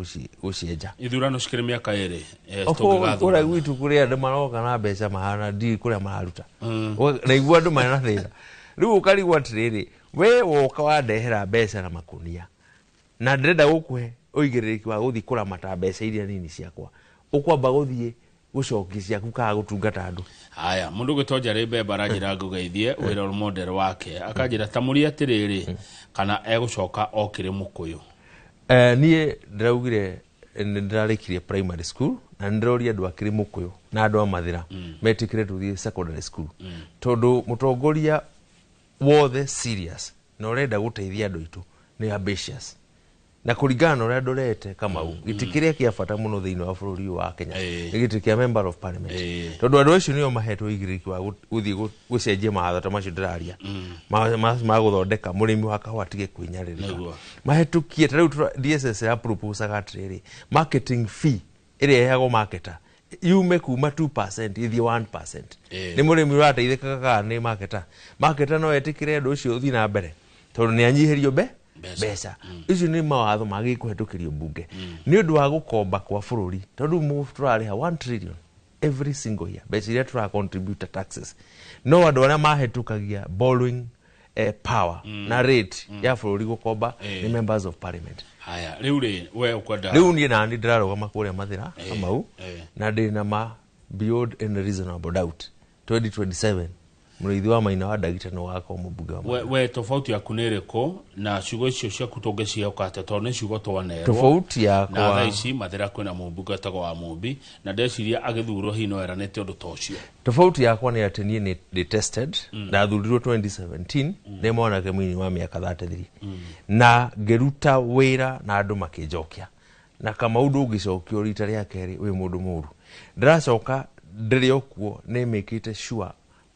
gũcienja. Ithurano cikĩrĩ mĩaka 2, Oho, kũrĩa gwitũ kũrĩa andũ maroka na mbeca mahana ndiũĩ kũrĩa mararuta. Na igua andũ marĩ na thĩna. Rĩu ũkarigwo atĩrĩrĩ, we woka wandehera mbeca na makunia na ndĩrenda gũkũhe ũigĩrĩrĩki wa gũthiĩ kũramata mbeca iria nini ciakwa, ũkwamba gũthiĩ gũcokia ciaku kana gũtungata andũ. Haya, mũndũ ũgwĩtwo Njarĩ Mbembe aranjĩra ngũgeithie wĩra role model wake, akanjĩra ta mũrie atĩrĩrĩ kana egũcoka okĩrĩ mũkũyũ. Niĩ ndĩraugire nĩ ndĩrarĩkirie primary school na nĩ ndĩroria andũ akĩrĩ mũkũyũ na andũ a Mathĩra metĩkĩre tũthiĩ secondary school, tondũ mũtongoria wothe serious na ũrenda gũteithia andũ aitũ nĩ ambitious, na kũringana na ũrĩa ndorete Kamau, gĩtĩ kĩrĩa kĩa bata mũno thĩinĩ wa bũrũri ũyũ wa Kenya nĩ gĩtĩ kĩa member of parliament, tondũ andũ acio nĩo mahetwo ũigĩrĩrĩki wa gũthiĩ gũcenjia mawatho ta macio ndĩraria ma gũthondeka mũrĩmi wa kahũa atige kwĩnyarĩrĩka. Mahĩtũkie ta rĩu DSS ya proposaga atĩrĩrĩ, marketing fee ĩrĩa ĩheagwo marketer yume kuma 2% ĩthiĩ 1%. Nĩ mũrĩmi ũrateithĩkaga kana nĩ marketer? Marketer no etĩkĩre ũndũ ũcio ũthiĩ na mbere tondũ nĩ anyihĩrio mbeca. Icio nĩ mawatho magĩrĩire kũhetũkĩrio mbunge nĩ ũndũ wa gũkomba kwa bũrũri, tondũ tũrarĩha 1 trillion every single year mbeca iria tũra contribute taxes. No andũ arĩa mahĩtũkagia borrowing power na rate ya bũrũri gũkomba nĩ members of parliament. Haya, rĩu rĩ we ũkwenda rĩu niĩ nani ndĩrarũgama kũrĩa Mathĩra Kamau, na ndĩ na ma beyond any reasonable doubt 2027 mũrĩithi wa Maina wa Ndagita nĩ ũgakorwo mũmbunge wa Mathĩra. We tofauti yaku nĩ ĩrĩkũ na ciugo icio ciaku tũngĩciĩhoka atĩa, tondũ nĩ ciugo twanerwo? Tofauti yakwa na thaa ici Mathĩra kwĩna mũmbunge wĩtagwo wa Mũmbi, na ndeciria agĩthurwo hihi no eranĩte ũndũ ta ũcio. Tofauti yakwa nĩ atĩ niĩ nĩ tested, ndathurirwo 2017 ndĩ mwanake mũnini wa mĩaka 33, na ngĩruta wĩra na andũ makĩnjokia, na Kamau ndũngĩcokio rita rĩa kerĩ wĩ mũndũ mũũru. Ndĩracoka ndĩrĩ o kuo nĩ mĩkĩte sure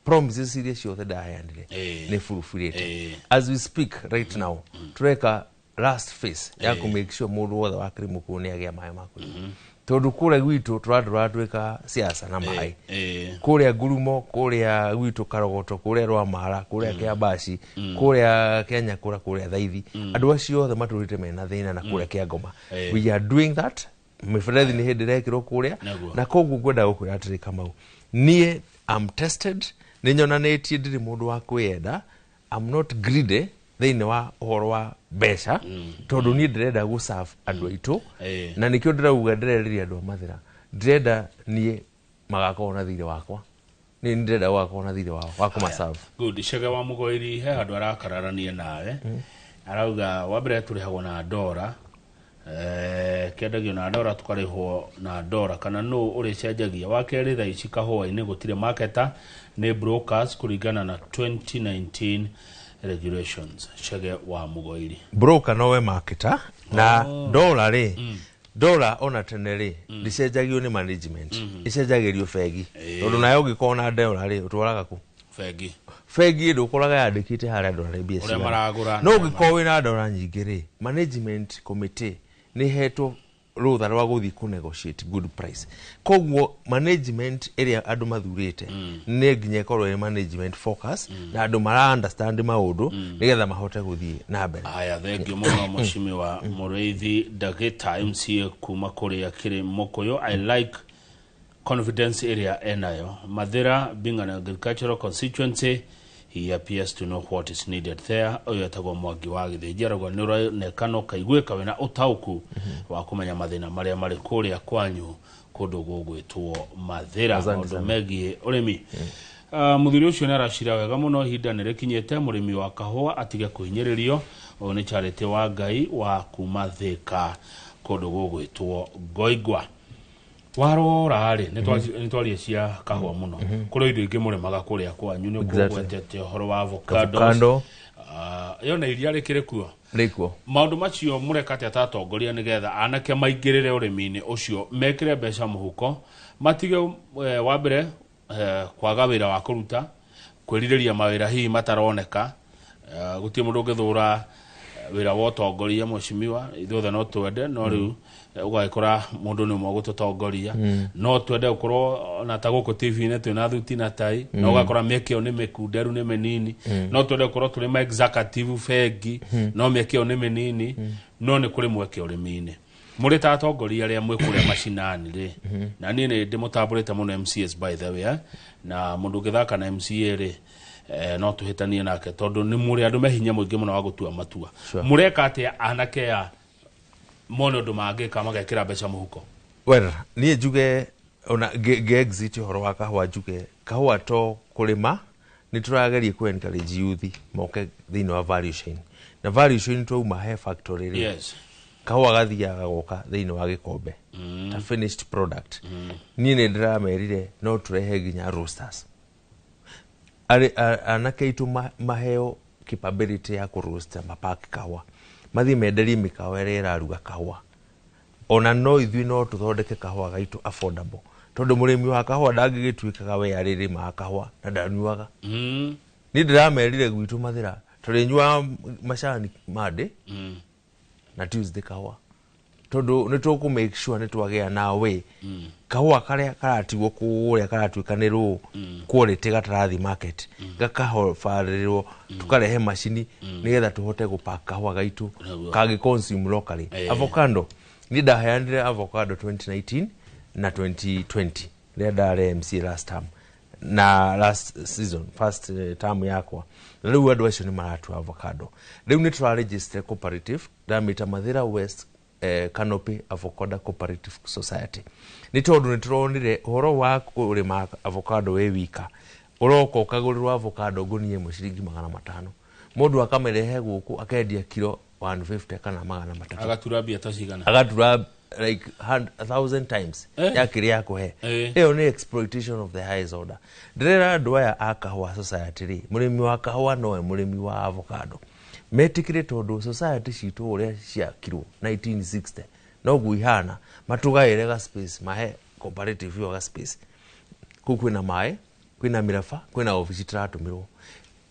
promises iria ciothe ndaheanire nĩ fulfilled. As we speak right now tureka last phase ya kũ make sure mũndũ wothe wa Kĩrĩmũkũyũ nĩ agĩa maĩ ma kũnyua, tondũ kũrĩa gwitũ tũratwĩka siasa na maĩ, kũrĩa Ngurumo, kũrĩa gwitũ Karogoto, kũrĩa Rwamara, kũrĩa Kĩambaci, kũrĩa Kĩanyakũra, kũrĩa Thaithi, andũ acio othe matũrĩte mena thĩna, na kũrĩa Kĩangoma. We are doing that. Mĩberethi nĩ hĩndĩ ĩrekĩrwo kũrĩa, na koguo ngwenda gũkwĩra atĩrĩ Kamau, niĩ am tested, nĩ nyonanĩtie ndirĩ mũndũ wa kwĩyenda, I'm not greedy thĩinĩ wa ũhoro wa mbeca, tondũ niĩ ndĩrenda gũ serve andũ aitũ, na nĩkĩo ndĩrauga ndĩrerĩria andũ a Mathĩra, ndĩrenda niĩ magakorwo na thirĩ wakwa, niĩ ndĩrenda gũgakorwo na thirĩ wao wa kũmaserve. Good. Chege wa Mũgoiri he handũ arakararania nawe, arauga wa mbere tũrĩhagwo na ndora, kĩendagio na ndora, tũkarĩhwo na ndora, kana nũ ũrĩcenjagia. Wa kerĩ thaa ici kahũa-inĩ gũtirĩ marketer, nĩ brokers kũringana na 2019 regulations. Chege wa Mũgoiri. Broker nowe marketer na ndora rĩ, ndora ona tene rĩ ndĩcenjagio nĩ management, ĩcenjagĩrio bengi, tondũ nayo ũngĩkorwo na ndora rĩ ũtwaraga kũ? Bengi. Bengi ndũkoraga yandĩkĩte harĩa andũ arĩa mbia Ũrĩa cigana. maragũra. No ũngĩkorwo wĩna ndora nyingĩ rĩ, management committee nĩ hetwo rũtha rwa gũthiĩ kũ negotiate good price. Koguo management ĩrĩa andũ mathurĩte nĩ nginya ĩkorwo ĩ management focus na andũ mara understand maũndũ nĩgetha mahote gũthiĩ na mbere. Haya, thengio mũno Mheshimiwa Mũrĩithi Ndagĩta MCA kuma kũrĩa kĩrĩ Mũkũyũ. I like confidence ĩrĩa enayo. Mathira being an agricultural constituency, he appears to know what is needed there. Ũyũ etagwo Mwangi wa Gĩthĩnji, arauga nĩ ũronekana ũkaiguĩka wĩna ũtaũku wa kũmenya mathĩna marĩa marĩ kũrĩa kwanyu kũndũ gũgwĩtwo Mathira, Asante maũndũ sana. megiĩ ũrĩmi. Mũthuri ũcio nĩ aracira wega mũno, ihinda nĩ rĩkinyĩte mũrĩmi wa kahũa atige kũhinyĩrĩrio. Ũyũ nĩ Charity wa Ngai wa kuma Thĩka kũndũ gũgwĩtwo Ngoingwa. Warora rĩ, nĩ twaria cia kahũa mũno, kũrĩ indo ingĩ mũrĩmaga kũrĩa kwanyu, nĩ kũgwetete ũhoro wa avocados. Avocado. Ĩyo na iria rĩkĩrĩ kuo. Rĩkuo. Maũndũ macio mũreka atĩa ta atongoria nĩgetha anake maingĩrĩre ũrĩmi-inĩ ũcio, mekĩre mbeca mũhuko, matige wa mbere kwaga wĩra wa kũruta, kwĩrirĩria mawĩra hihi mataroneka. Gũtirĩ mũndũ ũngĩthũra wĩra wa ũtongoria mheshimiwa, ithuothe no twende, no rĩu ũgagĩkora mũndũ nĩ ũmwe gũtũtongoria. No twende gũkorwo ona ta gũkũ TV-inĩ twĩna thuti na tai, no ũgakora mĩeke ĩyo nĩ mĩkunderu, nĩ mĩnini. No twende gũkorwo tũrĩ ma executive bengi, no mĩeke ĩyo nĩ mĩnini. No nĩ kũrĩ mweke ũrĩmi-inĩ. Mũrĩ ta atongoria arĩa mwĩ kũrĩa macinani rĩ, na niĩ nĩ ndĩmũtambũrĩte mũno MCAs by the way, na mũndũ ũngĩthaka na MCA rĩ, no tũhĩtanie nake tondũ nĩ mũrĩ andũ me hinya mũingĩ mũno wa gũtua matua. Mũreka atĩa anake a mone ũndũ mangĩka magekĩra mbeca mũhuko? Well, niĩ njuge ona ngĩ exit ũhoro wa kahũa, njuge kahũa to kũrĩma, nĩ tũrageria kũ encourage youth moke thĩinĩ wa value chain, na value chain twauma he factory rĩ, kahũa gathiaga goka thĩinĩ wa gĩkombe ta finished product. Niĩ nĩ ndĩramerire no tũrehe nginya roasters. Anake aitũ maheo capability ya kũroasta, mapak kahũa, mathiĩ menderie mĩkawa ĩrĩa ĩraruga kahũa. Ona no ithuĩ no tũthondeke kahũa gaitũ affordable, tondũ mũrĩmi wa kahũa ndangĩgĩtuĩkaga we arĩrĩmaga kahũa na ndanyuaga. Niĩ ndĩramerire gwitũ Mathĩra tũrĩnyuaga macani Monday na Tuesday kahũa, tondũ nĩ tũkũ make sure nĩ twagĩa na way kahũa karĩa karatigwo kũrĩa karatuĩka nĩ raw quality gatarathi market gakahobarĩrwo, tukarehe macini nĩgetha tũhote gũpack kahũa gaitũ kangĩ consume locally. Avocado, niĩ ndaheanire avocado 2019 na 2020 rĩrĩa ndarĩ MCA last term na last season, first term yakwa, na rĩu andũ acio nĩ maratua avocado. Rĩu nĩ tũraregister cooperative, ndamĩta Mathĩra West Canopy Avocado Cooperative Society, nĩ tondũ nĩ tũronire ũhoro wa kũrĩma avocado wĩ wika, ũroka ũkagũrĩrwo avocado ngũnia ĩmwe ciringi 500, mũndũ akamĩrehe gũkũ akendia kiro 150 kana 300. Agatura mbia ta cigana? Agatura like 1,000 times ya kĩrĩa akũhe. Ĩyo nĩ exploitation of the highest order. Ndĩrera andũ aya a kahũa society rĩ, mũrĩmi wa kahũa nowe mũrĩmi wa avocado, metĩkĩre, tondũ society citũ ũrĩa ciakirwo 1960 noguo ihana, matũgaĩre ga space, mahe cooperative ĩyo ga space kũu kwĩna maĩ, kwĩna mĩraba, kwĩna obici tũratũmĩrwo,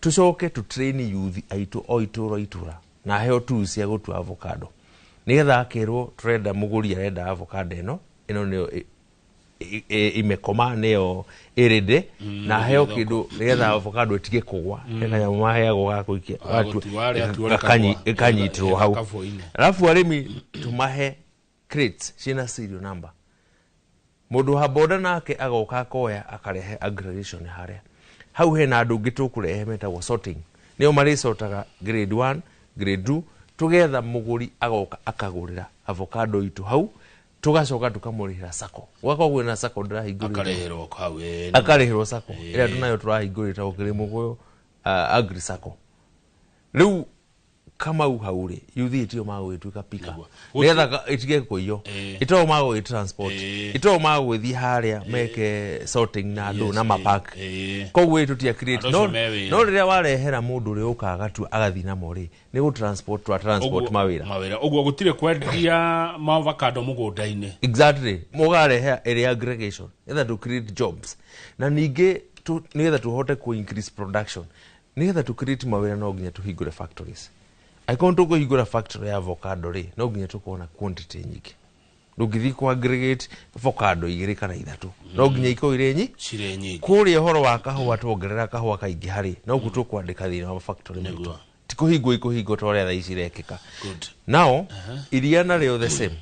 tũcoke tũ train youth aitũ o itũra itũra na heo tools cia gũtua avocado, nĩgetha akerwo tũrenda mũgũri arenda avocado ĩno, ĩno nĩyo imekoma, nĩyo ĩrĩndĩ, na heo thoko. Kĩndũ nĩgetha avocado ĩtige kũgwa. He kanyamũ maheagwo ga gũikia. Gũtua, arĩa atuo rĩkagwa. Ĩkanyitĩrwo hau. Gakabũ-inĩ. Alafu arĩmi tũmahe crates ciĩna serial number, mũndũ wa boda nake agoka akoya akarehe aggregation harĩa hau. Hena andũ ũngĩ tũkũrehe metagwo sorting, nĩo marĩcotaga grade 1, grade 2, tũgetha mũgũri agoka akagũrĩra avocado itũ hau, tũgacoka tũkamũrĩhĩra sacco, gwakorwo kwĩna sacco ndĩrahingũrĩte. Akarĩhĩrwo hau, ĩĩ. Akarĩhĩrwo sacco ĩrĩa tũnayo tũrahingũrĩte gũkĩrĩ mũgũyũ, agri sacco. Rĩu Kamau hau rĩ, yuthi ĩtio magũgĩtuĩka pika nĩgetha ĩtige kũiywo, ĩtoo magũgĩ transport, ĩtoo magũgĩthiĩ harĩa meke sorting na andũ na mapak. Koguo ĩ tũtia create Andũ no acio me wĩra. No rĩrĩa warehera mũndũ ũrĩa ũkaga agatua agathiĩ namo rĩ, nĩ gũ transport twa transport mawĩra. Mawĩra ũguo gũtirĩ kwendia maavocado mũgũnda-inĩ. Exactly, mũgarehe ĩrĩa aggregation nĩgetha to create jobs, na ningĩ Nĩgetha tũhote ku increase production, nĩgetha tũ create mawĩra, no nginya tũhingũre factories. Angĩkorwo tũkũhingũra factory ya avocado rĩ, no nginya tũkorwo na quantity nyingĩ. Ndũngĩthiĩ ku aggregate avocado 2 kana 3, no nginya ikorwo irĩ cirĩ nyingĩ. Kũrĩa ũhoro wa kahũa, tuongerera kahũa kaingĩ harĩ no kuo tũkwandĩka thĩinĩ wa factory maitũ, ti kũhingwo ikũhingwo ta ũrĩa thaa ici irekĩka. Now iria narĩo the same,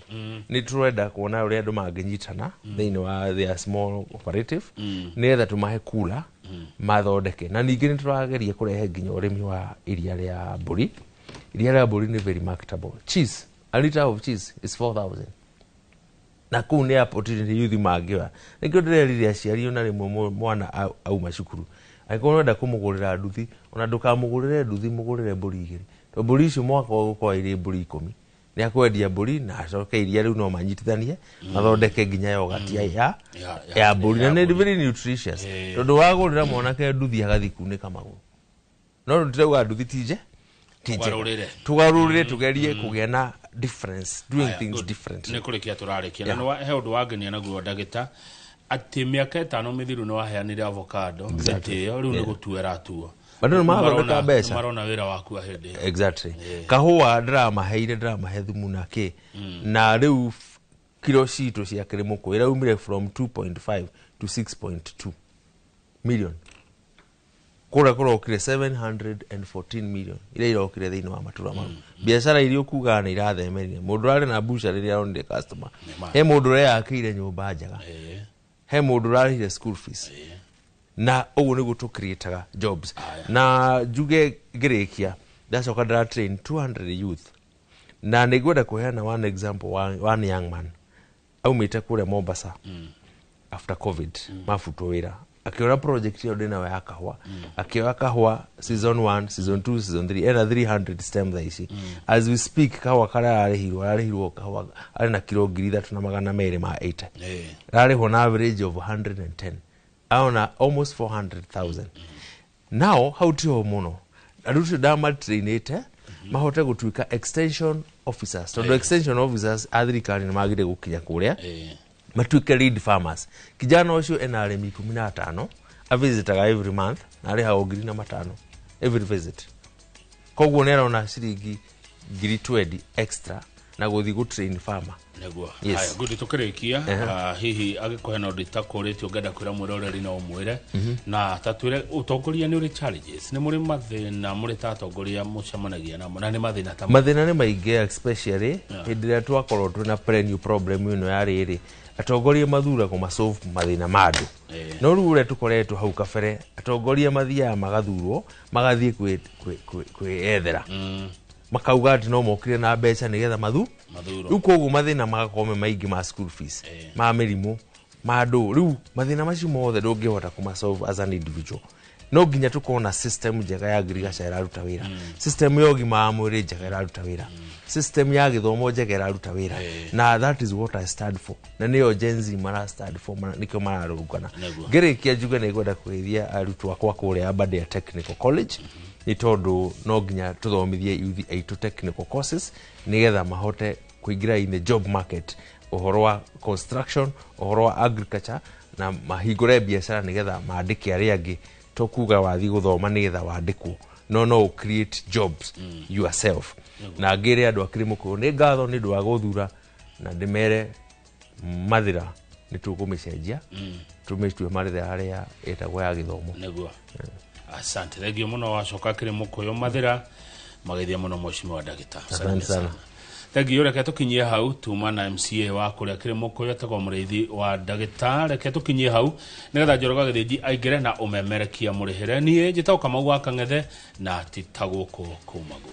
nĩ tũrenda kuona ũrĩa andũ mangĩnyitana thĩinĩ wa their small cooperative, nĩgetha tũmahe kula mathondeke. Na ningĩ nĩ tũrageria kũrehe nginya ũrĩmi wa iria rĩa mbũri. Iria rĩa mbũri nĩ very marketable. Cheese, a liter of cheese is 4000, na kũu nĩ opportunity youth mangĩoya. Nĩkĩo ndĩrerire aciari, ona rĩmwe mwana auma cukuru, angĩkorwo ũrenda kũmũgũrĩra nduthi, ona ndũkamũgũrĩre nduthi, mũgũrĩre mbũri 2, tondũ mbũri icio mwaka ũgũkorwo irĩ mbũri 10, nĩ akwendia mbũri na acoke iria rĩu no manyitithanie mathondeke nginya yogati ya mbũri, na nĩ very nutritious, tondũ wagũrĩra mwanake nduthi agathiĩ kunĩka magũrũ. No tũtirauga nduthi ti nje, ti njega. Tũgarũrĩre. Tũgarũrĩre, tũgerie kũgĩa na difference, doing things differently. Nĩ kũrĩkia tũrarĩkia, na he ũndũ wangenia naguo, ndagĩta, atĩ mĩaka 5 mĩthiru nĩ waheanire avocado mĩtĩ ĩyo, rĩu nĩ gũtuera tuo. Andũ nĩ marathondeka mbeca. Marona wĩra waku wa hĩndĩ ĩyo. Exactly. Kahũa ndĩramaheire, ndĩramahe thumu na kĩ, na rĩu kiro citũ cia kĩrĩmũkũ ĩraumire from 2.5 to 6.2 million. Kũrĩa kũrokire 714 million iria irokire thĩinĩ wa matũra mau. Biacara iria ũkugaga nĩ irathemerire. Mũndũ ũrarĩ na buca rĩrĩa aronire customer, he mũndũ ũreyakĩire nyũmba njega, he mũndũ ũrarĩhire school fees, na ũguo nĩguo tũcreataga jobs. Na njuge ngĩrĩkia, ndacoka ndĩra train 200 youth, na nĩ ngwenda kũheana one example, one young man aumĩte kũrĩa Mombasa after COVID, mabutwo wĩra, akĩona project ĩyo ndĩnayo ya kahũa, akĩoya kahũa season 1, season 2, season 3, ena 300 stem thaa ici. As we speak, kahũa karĩa ararĩhirwo kahũa arĩ na kiro 3280 ma 80, ararĩhwo na average of 110, aona almost 400,000. Now hau tiho mũno, andũ ũcio ndamatrainĩte mahote gũtuĩka extension officers, tondũ extension officers a thirikari nĩ magire gũkinya kũrĩa matuĩke lead farmers. Kijana ũcio ena arĩmi 15 avisitaga every month, na arĩhagwo 5,000 every visit, koguo nĩ arona ciringi 20,000 extra na gũthiĩ gũtrain farmer. Nĩguo. Yes. Haya, good, tũkĩrĩkia, hihi angĩkorwo hena ũndũ itakũrĩtie ũngĩenda kwĩra mwĩroreri, no ũmwĩre. Na ta twĩre, ũtongoria nĩ ũrĩ challenges, nĩ mũrĩ mathĩna mũrĩ ta atongoria mũcemanagia namo, na nĩ mathĩna ta Mathĩna nĩ maingĩ, especially hĩndĩ ĩrĩa twakorwo twĩna perennial problem ĩno ya rĩrĩ, atongoria mathuragwo masolve mathĩna ma andũ. No rĩu ũrĩa tũkoretwo hau kabere, atongoria mathiaga magathurwo, magathiĩ kwĩyethera, makauga atĩ no mokire na mbeca nĩgetha mathurwo. Rĩu koguo mathĩna magakorwo me maingĩ, ma school fees, ma mĩrimũ, ma ndũ. Rĩu mathĩna macio mothe ndũngĩhota kũmasolve as an individual. No nginya tũkorwo na system njega ya ngirigaca ĩraruta wĩra, system ya ũgima wa mwĩrĩ njega ĩraruta wĩra, system ya gĩthomo njega ĩraruta wĩra. Na that is what I stand for, na nĩyo Gen Z mara stand for, nĩkĩo mararũrũngana. Ngĩrĩkia njuge nĩ ngwenda kũgeithia arutwo akwa kũrĩa Aberdare Technical College, nĩ tondũ no nginya tũthomithie youth aitũ technical courses nĩgetha mahote kũingĩra in the job market, ũhoro wa construction, ũhoro wa agriculture, na mahingũre biacara nĩgetha mandĩke arĩa angĩ. To kuga wathiĩ gũthoma nĩgetha wandĩkwo, no ũ create jobs yourself. Na ngĩre andũ a Kĩrĩmũkũyũ nĩ ngatho nĩ ũndũ wa gũthura, na ndĩmere Mathĩra nĩ tũkũmĩcenjia, tũmĩtue Mathĩra harĩa ĩtagwo ya gĩthomo. Nĩguo, asante, thengio mũno. Wacoka Kĩrĩmũkũyũ Mathĩra mageithia mũno mheshimiwa ndagĩta. Asante sana. Thengio. Reke tũkinyie hau, tuma na MCA wa kũrĩa Kĩrĩmũkũyũ etagwo Mũrĩithi wa ndagĩta. Reke tũkinyie hau nĩgetha Njoroge Gĩthĩnji aingĩre na ũmemerekia mũrĩhĩre. Niĩ njĩtagwo Kamau wa Kang'ethe, na ti ta gũkũ kumagwo.